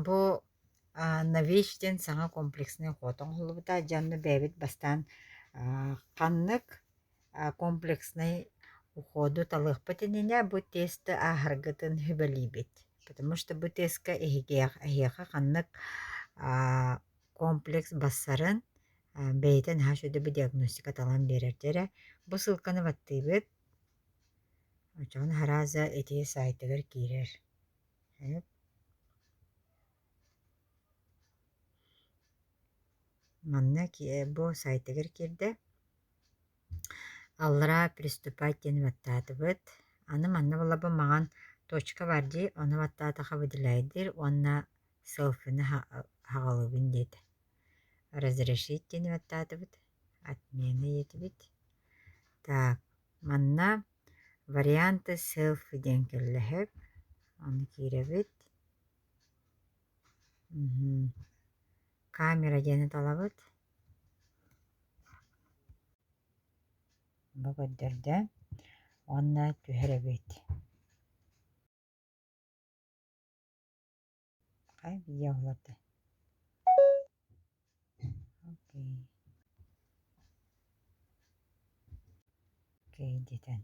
Бу Нович диэн саҥа комплекснай уход оҥоһуллубута. Дьэ онно бэйэбит бастаан ханнык комплекснай уходу талыахпыт иннинэ бу тесты ааһаргытын сүбэлиибит. Потому что бу тестка эһиэхэ ханнык комплекс бассарын бэйэтэ наһаа үчүгэй бу диагностика талан биэрэр дьэ эрэ. Бу ссылканы баттыыбыт. Оччоҕуна сразу ити сайтыгар киирэр. Манна бу сайтыгар киирдэ. Аллараа приступать диэн баттаатыбыт. Аны манна буолла маҥан точка баар дии, ону баттаатахха выделяйдыыр уонна селфины хаҕалыыбын диэтэ. Разрешить диэн баттаатыбыт. Отмена диэтибит. Так, манна варианты селфи диэн кэллэһэп. Ону киирэбит. Камера диэни талабыт. Бу көрдөрдө уонна түһэрэбит. Хай видео олордо. Окей. Окей диэтэн.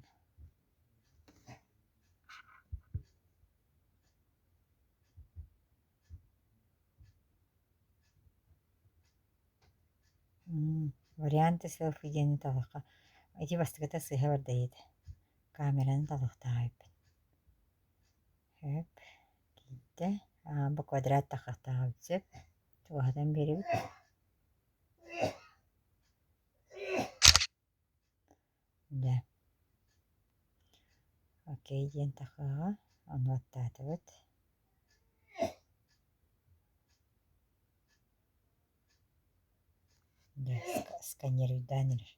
Варианты селфи диэни талахха ити бастакыта сыыһа барда диэтэ. Камераны талыахтаах эбиппин. Сөп. Киирдэ. Аа, бу квадрат таххахтаах эбит сөп. Чугаһатан биэрэбит. Дьэ. Окей диэн таххаҕа ону аттаатыбыт. Дьэ, сканируйдаан эрэр.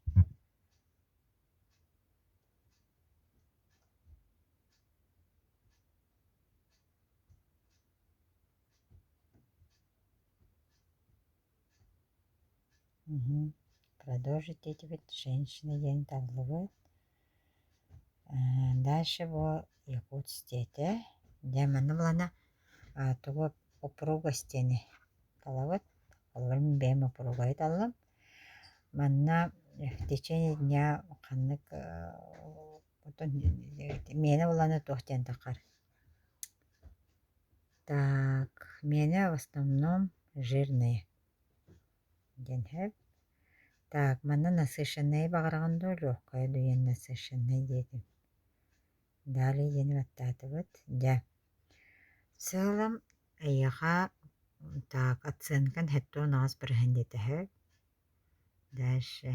Продолжить диэтибит женщина диэн таллыбыт. Дальше бу Якутск диэтэ. Дьэ манна булана тугу упругость диэни талабыт. Холобур мин бэйэм упругайы таллым. Манна в течение дня ханнык миэнэ булана туох диэн таххар. Так, миэнэ в основном жирные диэн сөп. Так, манна насыщеннайы баҕараҕын дуо, легкая дуо диэн насыщеннай диэтим. Далее диэни баттаатыбыт. Дьэ, в целом эйиэхэ так оценкан 78 бырыһыан диэтэ сөп. Дальше.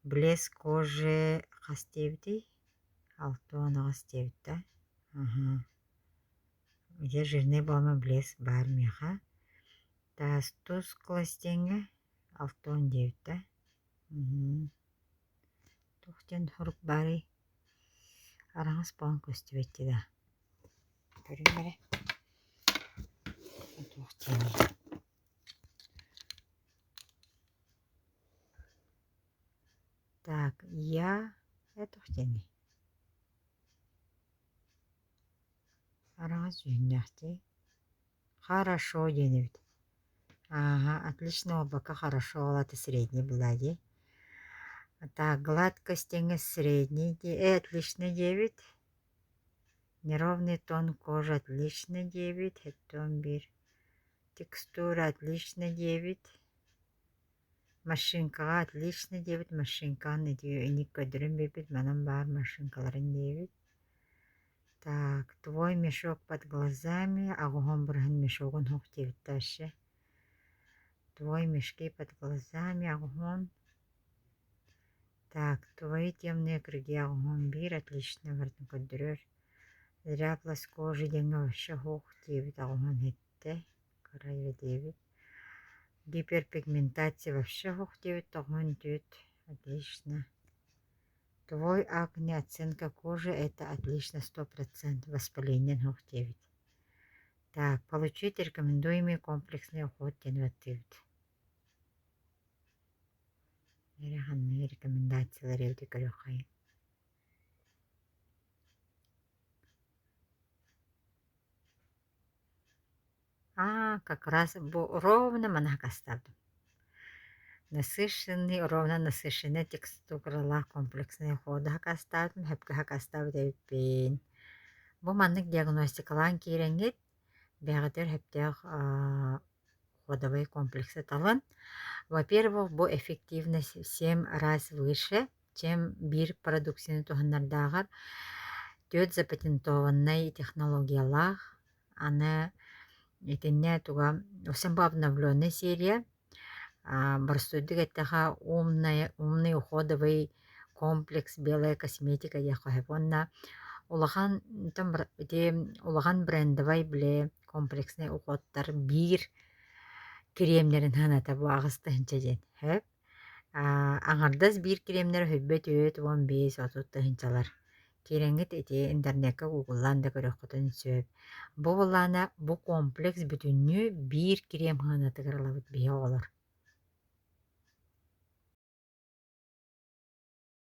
Блеск кожи хас диэбитий? 68 диэбит да? Аһа. Дьэ жирный буолма блеск баар миэхэ. Таас тусклость диэҥҥэ 60 диэбит да? Туох диэн сурук баарый? Араҥас буолан көстүбэт дии да. Көрүҥ эрэ. Туох диэний? Так, я туох диэний? Араҥас дьүһүннээх дии. Хорошо диэн эбит. Ааһа, отлично буолбакка хорошо ол аата средний была дии. Так, гладкость диэҥҥэ средний дии, отлично диэбит. Неровный тон кожи отлично диэбит, хэттон биир. Текстура отлично диэбит. Машинкаҕа отлично диэбит, машинкаҕын ити инник көрдөрөн биэрбит, манан баар машинкаларын диэбит. Так, твой мешок под глазами, аҕыһын бырыһын мешогун суох диэбит дальше. Твой мешки под глазами, аҕыһын. Так, твои темные круги аҕыһын биир отлично барытын көрдөрөр. Дряблость кожи диэҥҥэ вообще суох диэбит аҕыһын иһиттэ. Кыра диэбит. Гиперпигментация вообще суох диэбит тоҕуһун түөт отлично. Твой акне оценка кожи это отлично 100% воспаление суох диэбит. Так, получить рекомендуемый комплексный уход диэн баттыыбыт. Эрэ ханнык рекомендациялар эбити көрүөххэйиҥ. Аа. Как раз бу ровно маны сакаастаабытым. Насыщенный, ровно насыщенный текстуралаах комплексный уходу сакаастаабытым, сөпкө сакаастаабыт эбиппин. Бу маннык диагностикалаан киирэҥҥит, бэйэҕитигэр сөптөөх уходовай комплексы талан. Во-первых, бу эффективность в 7 раз выше, чем биир продукцияны туһаннардааҕар түөрт запатентованнай технологиялаах. Аны итиннэ туга бу обновленный серия боростуойдук эттэхэ умная умный уходовый комплекс белая косметика диэххэ сөп уонна улахан ити улахан брендовай били комплекснай уходтар биир кремнэрин сыаната бу 8 тыһыынча диэн сөп. Аҥардас биир кремнэр сүүрбэ 45, 30 тыһыынчалар. Киирэҥҥит ити интернеккэ гугллаан да көрүөххүтүн сөп. Бу былаана бу комплекс бүтүннүү биир крем сыанатыгар ылабыт биһи оҕолор.